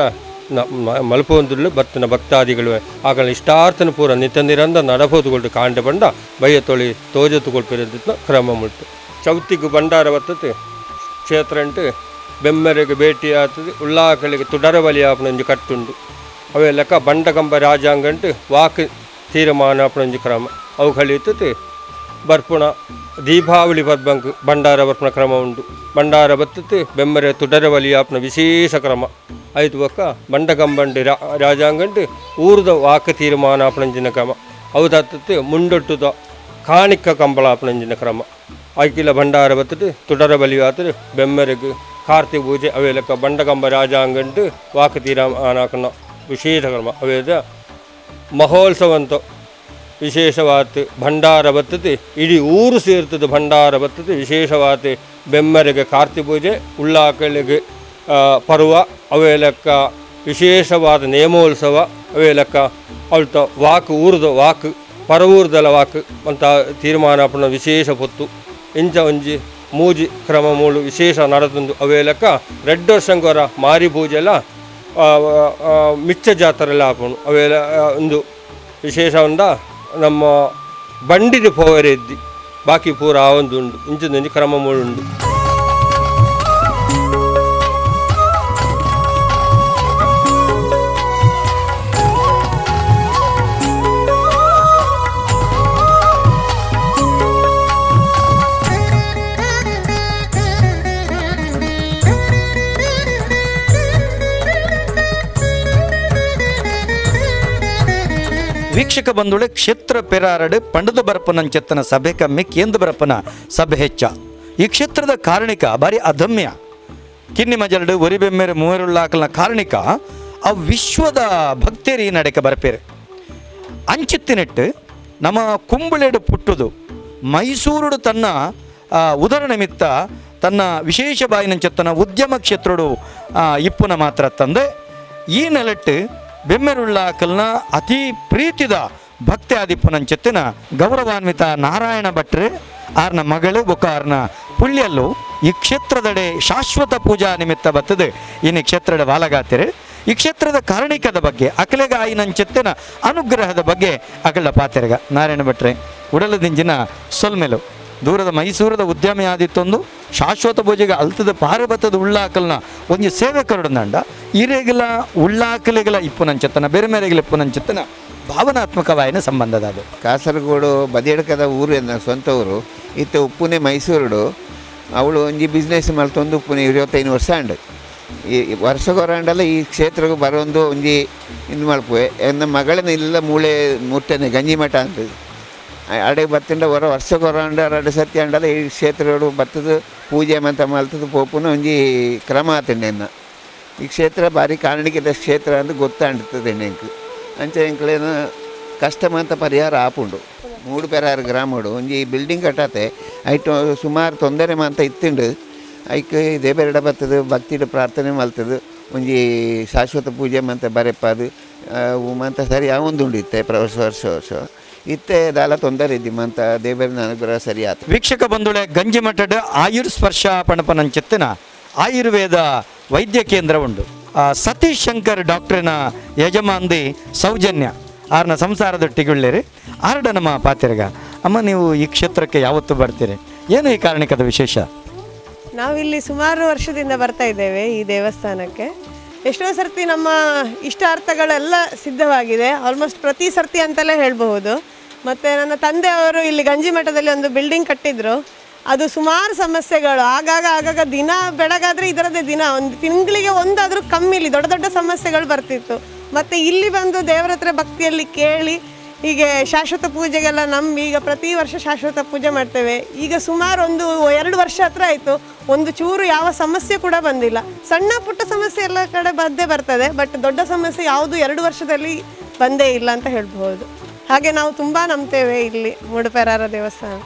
ಮಲ್ಪೊಂದುಳ್ಳು ಬರ್ತನ ಭಕ್ತಾದಿಗಳು ಆಕಳ ಇಷ್ಟಾರ್ಥನ ಪೂರ ನಿತ್ಯ ನಿರಂತರ ನಡಪೋದುಕೊಂಡು ಕಾಂಡ ಬಂಡ ಬಯ್ಯ ತೊಳಿ ತೋಜತ್ತು ಕೊಳ್ಪಿರೋದನ್ನ ಕ್ರಮ ಮುಟ್ಟು. ಚೌತಿಗೆ ಭಂಡಾರ ಬರ್ತದೆ ಕ್ಷೇತ್ರ ಉಂಟು ಬೆಮ್ಮೆರೆಗೆ ಭೇಟಿ ಆಗ್ತದೆ ಉಳ್ಳಾಕಳಿಗೆ ತುಡರ ಬಲಿ ಆಪನೊಂಜಿ ಕಟ್ಟುಂಡು ಅವೆ ಲೆಕ್ಕ ಬಂಡಕಂಬ ರಾಜಾಂಗಂಟು ವಾಕ್ ತೀರ್ಮಾನ ಆಪನೊಂಜಿ ಕ್ರಮ ಅವು ಕಳೀತದೆ ಬರ್ಪುಣ ದೀಪಾವಳಿ ಪರ್ಬಂಕ್ ಭಂಡಾರ ಬರ್ಪುಣ ಕ್ರಮ ಉಂಟು. ಭಂಡಾರ ಬತ್ತತೆ ಬೆಮ್ಮರೆ ತುಡರ ಬಲಿ ಆಪನ ವಿಶೇಷ ಕ್ರಮ ಐತು ಬೊಕ್ಕ ಬಂಡಕಂಬಂಡಿ ರಾಜಾಂಗಂಟು ಊರದ ವಾಕ್ ತೀರ್ಮಾನ ಆಪನಂಜಿನ ಕ್ರಮ ಅವು ತತ್ತತೆ ಮುಂಡೊಟ್ಟುದ ಕಾಣಿಕ ಕಂಬಳ ಆಪನಂಜಿನ ಕ್ರಮ ಐಕಿಲ ಭಂಡಾರ ಬತ್ತತೆ ತುಡರ ಬಲಿ ಆತದೆ ಬೆಮ್ಮೆರೆಗೆ ಕಾರ್ತಿಕ ಪೂಜೆ ಅವೇ ಲೆಕ್ಕ ಬಂಡಕಂಬ ರಾಜಾಂಗಂಡು ವಾಕ್ ತೀರ್ಮಾನ ವಿಶೇಷ ಕ್ರಮ ಅವೇದ ಮಹೋತ್ಸವಂತ ವಿಶೇಷವಾತ್ ಭಂಡಾರ ಬತ್ತತೆ ಇಡೀ ಊರು ಸೇರ್ತದೆ ಭಂಡಾರ ಬತ್ತತೆ ವಿಶೇಷವಾತ್ ಬೆಮ್ಮರಿಗೆ ಕಾರ್ತಿ ಪೂಜೆ ಉಳ್ಳಾಕಳಿಗೆ ಪರ್ವ ಅವೇ ಲೆಕ್ಕ ವಿಶೇಷವಾದ ನೇಮೋತ್ಸವ ಅವೇ ಲೆಕ್ಕ ಅಲ್ತ ವಾಕ್ ಊರ್ದ ವಾಕ್ ಪರವೂರ್ದಲ ವಾಕ್ ಅಂತ ತೀರ್ಮಾನ ಪುಣ ವಿಶೇಷ ಪೊತ್ತು ಇಂಚ ಒಂಜಿ ಮೂಜಿ ಕ್ರಮ ಮೂಳು ವಿಶೇಷ ನಡತುಂಡು ಅವೇ ಲೆಕ್ಕ ರೆಡ್ ವರ್ಷಂಗೊರ ಮಾರಿ ಪೂಜೆಲ ಮಿಚ್ಚ ಜಾತ್ರೆಲ್ಲ ಆಪುಂಡು ಅವೆಲ್ಲ ಒಂದು ವಿಶೇಷ ಉಂಡ ನಮ್ಮ ಬಂಡಿದ ಪೋವರೆ ಇದ್ದಿ ಬಾಕಿ ಪೂರ ಆ ಒಂದು ಉಂಡು ಇಂಚೊಂದು ಕ್ರಮ ಮೂಳು ಉಂಡು. ವೀಕ್ಷಕ ಬಂಧುಳೆ ಕ್ಷೇತ್ರ ಪೆರಾರಡು ಪಂಡದು ಬರಪನಂಚೆತ್ತನ ಸಭೆ ಕಮ್ಮಿ ಕೇಂದ್ರ ಬರಪನ ಸಭೆ ಹೆಚ್ಚ. ಈ ಕ್ಷೇತ್ರದ ಕಾರಣಿಕ ಬಾರಿ ಅದಮ್ಯ. ಕಿನ್ನಿ ಮಜಲ್ಡು ಒರಿಬೆಮ್ಮೆರೆ ಮೂವರುಳ್ಳಾಕಲ್ನ ಕಾರಣಿಕ ಆ ವಿಶ್ವದ ಭಕ್ತೇರಿ ನಡೆಕ ಬರಪೇರು. ಅಂಚಿತ್ತಿನೆಟ್ಟು ನಮ್ಮ ಕುಂಬಳೆಡು ಪುಟ್ಟುದು ಮೈಸೂರುಡು ತನ್ನ ಉದರ ನಿಮಿತ್ತ ತನ್ನ ವಿಶೇಷ ಬಾಯಿನಂಚೆತ್ತನ ಉದ್ಯಮ ಕ್ಷೇತ್ರಡು ಇಪ್ಪುನ ಮಾತ್ರ ತಂದೆ ಈ ನೆಲೆಟ್ಟು ಬೆಮ್ಮೆರುಳ್ಳಾಕಲ್ನ ಅತಿ ಪ್ರೀತಿದ ಭಕ್ತಿ ಆದಿಪ್ಪುನಂಚೆತ್ತಿನ ಗೌರವಾನ್ವಿತ ನಾರಾಯಣ ಭಟ್ರು ಆರ್ನ ಮಗಳು ಬೊಕ್ಕ ಆರ್ನ ಪುಳ್ಯಲ್ಲು ಈ ಕ್ಷೇತ್ರದಡೆ ಶಾಶ್ವತ ಪೂಜಾ ನಿಮಿತ್ತ ಬರ್ತದೆ. ಇನ್ನು ಕ್ಷೇತ್ರದ ವಾಲಗಾತಿರು ಈ ಕ್ಷೇತ್ರದ ಕಾರಣಿಕದ ಬಗ್ಗೆ ಅಕಲೆಗಾಯಿನಂಚೆತ್ತಿನ ಅನುಗ್ರಹದ ಬಗ್ಗೆ ಅಕಲ ಪಾತೆರಗ. ನಾರಾಯಣ ಭಟ್ರೆ ಉಡಲದಿಂಜಿನ ಸೊಲ್ಮೆಲು ದೂರದ ಮೈಸೂರದ ಉದ್ಯಮಿ ಆದಿತ್ತೊಂದು ಶಾಶ್ವತ ಪೂಜೆಗೆ ಅಲ್ತದ ಪಾರಬತ್ತದ ಉಳ್ಳಾಕಲ್ನ ಒಂಜಿ ಸೇವೆ ಕರುಡಂಡ ಇರೆಗಿಲ ಉಳ್ಳಾಕಲಿಗಳ ಇಪ್ಪುನಂಚೆತ್ತನ ಬೇರೆ ಮೇರೆಗಿಲ ಇಪ್ಪುನಂಚೆತ್ತನ ಭಾವನಾತ್ಮಕವಾಯಿನ ಸಂಬಂಧದ ಅದು. ಕಾಸರಗೋಡು ಬದಿಯಡ್ಕದ ಊರು ಎನ್ನ ಸ್ವಂತ ಊರು ಇತ್ತೆ ಉಪ್ಪುನೆ ಮೈಸೂರುಡು ಅವಳು ಒಂಜಿ ಬಿಸ್ನೆಸ್ ಮಲ್ತೊಂದು ಉಪ್ಪುನೆ 25 ವರ್ಷ ಅಂಡು ಈ ವರ್ಷಗೊರಂಡಲ ಈ ಕ್ಷೇತ್ರಕ್ಕೆ ಬರೋಂದು ಒಂಜಿ ಇದು ಮಲ್ಪುವೆ. ಎನ್ನ ಮಗಳನ್ನ ಇಲ್ಲ ಮೂಳೆ ಮುಟ್ಟನೆ ಗಂಜಿಮಠ ಅಂತ ಅಡೆ ಬತ್ತಿಂಡ ಹೊರ ವರ್ಷಗೊರಂಡ ಎರಡು ಸತಿ ಅಂಡಲ ಈ ಕ್ಷೇತ್ರಗಳು ಬತ್ತದು ಪೂಜೆ ಮಂತ ಮಲ್ತದು ಪೋಪುನ ಒಂಜಿ ಕ್ರಮ ಆತಂಡೆ ಎನ್ನ. ಈ ಕ್ಷೇತ್ರ ಭಾರಿ ಕಾರಣಿಕದ ಕ್ಷೇತ್ರ ಅಂದು ಗೊತ್ತಾಂಡ್ತದೆ ಎಂಕ್. ಅಂಚ ಎಂಕ್ಲೇನ ಕಷ್ಟ ಮಂತ ಪರಿಹಾರ ಆಪುಂಡು. ಮೂಡುಪೆರಾರು ಗ್ರಾಮಡು ಒಂಜಿ ಬಿಲ್ಡಿಂಗ್ ಕಟ್ಟಾತೆ ಐಟು ಸುಮಾರು ತೊಂದರೆ ಮಂತ ಇತ್ತುಂಡು. ಐಕ್ ದೇಬೆರಡ ಬತ್ತದು ಭಕ್ತಿಡು ಪ್ರಾರ್ಥನೆ ಮಲ್ತದು ಒಂಜಿ ಶಾಶ್ವತ ಪೂಜೆ ಮಂತ ಬರೆಪಾದು ಮಂತ ಸರಿ ಆವೊಂದುಂಡು ಇತ್ತೆ ವರ್ಷ ವರ್ಷ ವರ್ಷ ಇತ್ತೆ ದಾಲ ತೊಂದರೆ ಇದ್ದಿ ಮಂತ ದೇವರನ ಅನುಗ್ರಹ ಸರಿ ಆತ. ವೀಕ್ಷಕ ಬಂಧುಳೆ ಗಂಜಿಮಠದ ಆಯುರ್ ಸ್ಪರ್ಶ ಪಣಪನಂಚೆತ್ತಿನ ಆಯುರ್ವೇದ ವೈದ್ಯ ಕೇಂದ್ರ ಉಂಡು. ಸತೀಶ್ ಶಂಕರ್ ಡಾಕ್ಟರ್ನ ಯಜಮಾನ್ದಿ ಸೌಜನ್ಯ ಆರ್ನ ಸಂಸಾರದೊಟ್ಟಿಗುಳ್ಳೇರಿ ಆರ್ಡ ನಮ್ಮ ಪಾತಿರ್ಗ. ಅಮ್ಮ, ನೀವು ಈ ಕ್ಷೇತ್ರಕ್ಕೆ ಯಾವತ್ತು ಬರ್ತೀರಿ? ಏನು ಈ ಕಾರಣಿಕದ ವಿಶೇಷ? ನಾವಿಲ್ಲಿ ಸುಮಾರು ವರ್ಷದಿಂದ ಬರ್ತಾ ಇದ್ದೇವೆ ಈ ದೇವಸ್ಥಾನಕ್ಕೆ. ಎಷ್ಟೋ ಸರ್ತಿ ನಮ್ಮ ಇಷ್ಟಾರ್ಥಗಳೆಲ್ಲ ಸಿದ್ಧವಾಗಿದೆ, ಆಲ್ಮೋಸ್ಟ್ ಪ್ರತಿ ಸರ್ತಿ ಅಂತಲೇ ಹೇಳಬಹುದು. ಮತ್ತು ನನ್ನ ತಂದೆಯವರು ಇಲ್ಲಿ ಗಂಜಿಮಠದಲ್ಲಿ ಒಂದು ಬಿಲ್ಡಿಂಗ್ ಕಟ್ಟಿದ್ರು. ಅದು ಸುಮಾರು ಸಮಸ್ಯೆಗಳು ಆಗಾಗ ಆಗಾಗ ದಿನ ಬೆಳಗಾದರೆ ಇದರದ್ದೇ ದಿನ, ಒಂದು ತಿಂಗಳಿಗೆ ಒಂದಾದರೂ ಕಮ್ಮಿ ಇಲ್ಲಿ ದೊಡ್ಡ ದೊಡ್ಡ ಸಮಸ್ಯೆಗಳು ಬರ್ತಿತ್ತು. ಮತ್ತು ಇಲ್ಲಿ ಬಂದು ದೇವರ ಹತ್ರ ಭಕ್ತಿಯಲ್ಲಿ ಕೇಳಿ ಹೀಗೆ ಶಾಶ್ವತ ಪೂಜೆಗೆಲ್ಲ ನಂಬಿ ಈಗ ಪ್ರತಿ ವರ್ಷ ಶಾಶ್ವತ ಪೂಜೆ ಮಾಡ್ತೇವೆ. ಈಗ ಸುಮಾರು ಒಂದು 2 ವರ್ಷ ಹತ್ರ ಆಯಿತು, ಒಂದು ಚೂರು ಯಾವ ಸಮಸ್ಯೆ ಕೂಡ ಬಂದಿಲ್ಲ. ಸಣ್ಣ ಪುಟ್ಟ ಸಮಸ್ಯೆ ಎಲ್ಲ ಕಡೆ ಬಂದೇ ಬರ್ತದೆ, ಬಟ್ ದೊಡ್ಡ ಸಮಸ್ಯೆ ಯಾವುದು 2 ವರ್ಷದಲ್ಲಿ ಬಂದೇ ಇಲ್ಲ ಅಂತ ಹೇಳ್ಬೋದು. ಹಾಗೆ ನಾವು ತುಂಬ ನಂಬ್ತೇವೆ ಇಲ್ಲಿ ಮೂಡುಪೆರಾರ ದೇವಸ್ಥಾನ.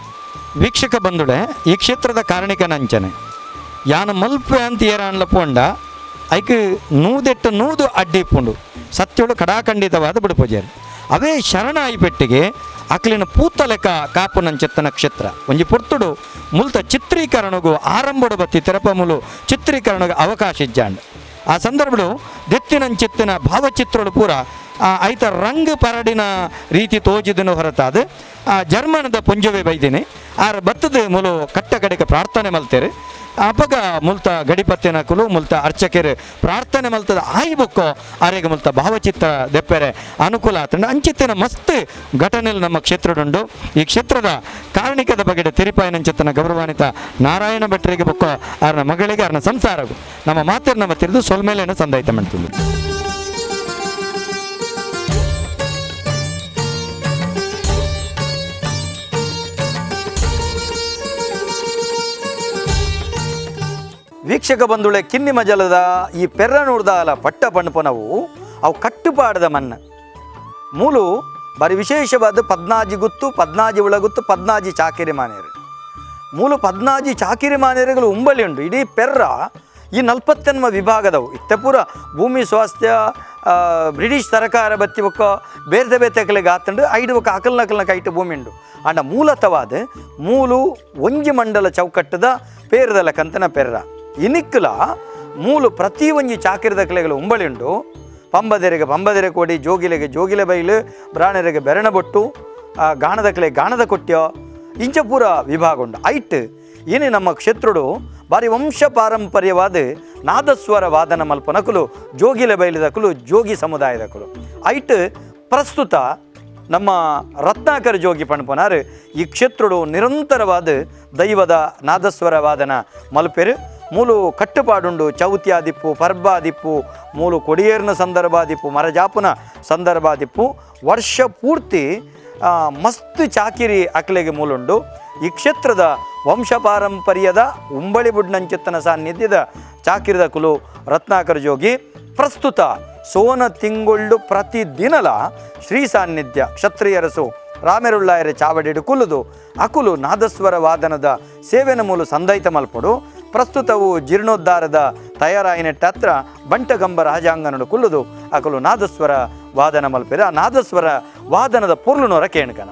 ವೀಕ್ಷಕ ಬಂದುಡೆ ಈ ಕ್ಷೇತ್ರದ ಕಾರಣಿಕನಂಚನೆ ಯಾನ ಮಲ್ಪೆ ಅಂತ ಏರಾನ್ಲ ಪೋಂಡ ಐಕ್ ನೂದೆಟ್ಟು ನೂದು ಅಡ್ಡಿ ಪುಂಡು ಸತ್ಯೋಳು ಕಡಾಖಂಡಿತವಾದ ಬಿಡುಪೂಜೆರು ಅವೇ ಶರಣ ಪೆಟ್ಟಿಗೆ ಅಕ್ಲಿನ ಪೂತಲೆಕ ಕಾಪುನಂಚೆತ್ತನ ಕ್ಷೇತ್ರ ಒಂಜಿ ಪೊರ್ತುಡು ಮುಲ್ತ ಚಿತ್ರೀಕರಣಗು ಆರಂಭಡು ಬತ್ತಿ ತೆರಪಮುಲು ಚಿತ್ರೀಕರಣಗು ಅವಕಾಶ ಇಜ್ಜಾಂಡ್. ಆ ಸಂದರ್ಭಡು ದೆತ್ತಿನಂಚೆತ್ತಿನ ಭಾವಚಿತ್ರಳು ಪೂರ ಐತ ರಂಗ್ ಪರಡಿನ ರೀತಿ ತೋಜಿದನು ಹೊರತಾದ ಆ ಜರ್ಮನದ ಪುಂಜವೇ ಬೈದಿನಿ ಆರ ಬತ್ತದ ಮುಲು ಕಟ್ಟ ಕಡೆಗೆ ಪ್ರಾರ್ಥನೆ ಮಲ್ತೇರು. ಅಪಗ ಮುಲ್ತ ಗಡಿಪತ್ತಿನ ಕುಲು ಮುಲ್ತ ಅರ್ಚಕೆರು ಪ್ರಾರ್ಥನೆ ಮಲ್ತದ ಆಯಿ ಬೊಕ್ಕೋ ಆರೆಗೆ ಮುಲ್ತ ಭಾವಚಿತ್ರ ದೆಪ್ಪೆರೆ ಅನುಕೂಲ ಆತಂಡ. ಅಂಚಿತ್ತಿನ ಮಸ್ತ್ ಘಟನೆలు ನಮ್ಮ ಕ್ಷೇತ್ರಡುಂಡು. ಈ ಕ್ಷೇತ್ರದ ಕಾರಣಿಕದ ಬಗೆಡ ತಿರುಪಾಯನಂಚೆತ್ತನ ಗೌರವಾನ್ವಿತ ನಾರಾಯಣ ಭಟ್ರಿಗೆ ಬೊಕ್ಕೋ ಆರ್ನ ಮಗಳಿಗೆ ಆರ್ನ ಸಂಸಾರಗು ನಮ್ಮ ಮಾತಿರ್ ನಮ್ಮ ತಿರಿದು ಸೊಲ್ಮೇಲೇನ ಸಂದಾಯಿತ ಮಾಡ್ತೀವಿ. ವೀಕ್ಷಕ ಬಂಧುಳೆ, ಕಿನ್ನಿ ಮಜಲದ ಈ ಪೆರ್ರನೂರ್ದಾಲ ಪಟ್ಟ ಪಣ್ಪನವು ಅವು ಕಟ್ಟುಪಾಡದ ಮನ್ನ. ಮೂಲು ಬಾರಿ ವಿಶೇಷವಾದ ಪದ್ನಾಜಿ ಗುತ್ತು, ಪದ್ನಾಜಿ ಉಳಗುತ್ತು, ಪದ್ನಾಜಿ ಚಾಕಿರಿ ಮಾನೇರು. ಮೂಲು ಪದ್ನಾಜಿ ಚಾಕಿರಿ ಮಾನೇರುಗಳು ಉಂಬಳಿ ಉಂಡು. ಇಡೀ ಪೆರ್ರ ಈ ನಲ್ಪತ್ತೆನ್ಮ ವಿಭಾಗದವು. ಇತ್ತೆ ಪೂರ ಭೂಮಿ ಸ್ವಾಸ್ಥ್ಯ, ಬ್ರಿಟಿಷ್ ಸರಕಾರ ಬತ್ತಿ ಬೊಕ್ಕ ಬೇರೆ ಬೇತೆಕಲೆಗ್ ಆತುಂಡು. ಐಡು ಬೊಕ್ಕ ಅಕಲ್ ನಕಲ್ನ ಕೈಟ್ ಭೂಮಿ ಉಂಡು. ಆಂಡ ಮೂಲತವಾದ ಮೂಲು ಒಂಜಿ ಮಂಡಲ ಚೌಕಟ್ಟದ ಪೇರ್ದ ಲೆಕ್ಕಂತನ ಪೆರ್ರ. ಇನಿಕ್ಕುಲ ಮೂಲು ಪ್ರತಿ ಒಂಜಿ ಚಾಕಿರದ ಕಲೆಗಳು ಉಂಬಳಿ ಉಂಡು. ಪಂಬದೆರೆಗೆ ಪಂಬದೆರೆ ಕೋಡಿ, ಜೋಗಿಲೆಗೆ ಜೋಗಿಲೆ ಬೈಲು, ಬ್ರಾಣೆರೆಗೆ ಬೆರಣ ಬೊಟ್ಟು, ಗಾಣದ ಕಲೆ ಗಾಣದ ಕೊಟ್ಯ, ಇಂಚ ಪೂರ ವಿಭಾಗ ಉಂಡು. ಐಟ್ ಏನೇ ನಮ್ಮ ಕ್ಷೇತ್ರಡು ಬಾರಿ ವಂಶ ಪಾರಂಪರ್ಯವಾದ ನಾದಸ್ವರ ವಾದನ ಮಲ್ಪನಕುಲು ಜೋಗಿಲೆ ಬೈಲಿದಕುಲು, ಜೋಗಿ ಸಮುದಾಯದಕುಲು. ಐಟ್ ಪ್ರಸ್ತುತ ನಮ್ಮ ರತ್ನಾಕರ ಜೋಗಿ ಪಣ್ಪನಾರು ಈ ಕ್ಷೇತ್ರಡು ನಿರಂತರವಾದ ದೈವದ ನಾದಸ್ವರ ವಾದನ ಮಲ್ಪೆರು. ಮೂಲು ಕಟ್ಟುಪಾಡುಂಡು. ಚೌತಿಯಾದಿಪ್ಪು, ಪರ್ಬಾದಿಪ್ಪು, ಮೂಲು ಕೊಡಿಯೇರ್ನ ಸಂದರ್ಭಾದಿಪ್ಪು, ಮರಜಾಪುನ ಸಂದರ್ಭಾದಿಪ್ಪು, ವರ್ಷ ಪೂರ್ತಿ ಮಸ್ತ್ ಚಾಕಿರಿ ಅಕ್ಲೆಗೆ ಮೂಲುಂಡು. ಈ ಕ್ಷೇತ್ರದ ವಂಶ ಪಾರಂಪರ್ಯದ ಉಂಬಳಿ ಬುಡ್ನಂಚಿತ್ತನ ಸಾನ್ನಿಧ್ಯದ ಚಾಕಿರದ ಕುಲು ರತ್ನಾಕರ ಜೋಗಿ. ಪ್ರಸ್ತುತ ಸೋನ ತಿಂಗೊಳ್ಳು ಪ್ರತಿ ದಿನಲ ಶ್ರೀ ಸಾನ್ನಿಧ್ಯ ಕ್ಷತ್ರಿಯರಸು ರಾಮೆರುಳ್ಳಾಯರ ಚಾವಡಿಡು ಕುಲುದು ಅಕುಲು ನಾದಸ್ವರ ವಾದನದ ಸೇವೆನ ಮೂಲು ಸಂದೈತ ಮಲ್ಪೊಡು. ಪ್ರಸ್ತುತವು ಜೀರ್ಣೋದ್ಧಾರದ ತಯಾರಾಯಿನಟ್ಟ ಹತ್ರ ಬಂಟಗಂಬ ರಾಜಾಂಗನಡು ಕುಲ್ಲುದು ಅಕುಲು ನಾದಸ್ವರ ವಾದನ ಮಲ್ಪೆರ. ಆ ನಾದಸ್ವರ ವಾದನದ ಪೊರ್ಲುನೋರ ಕೇಣ್ಕನ.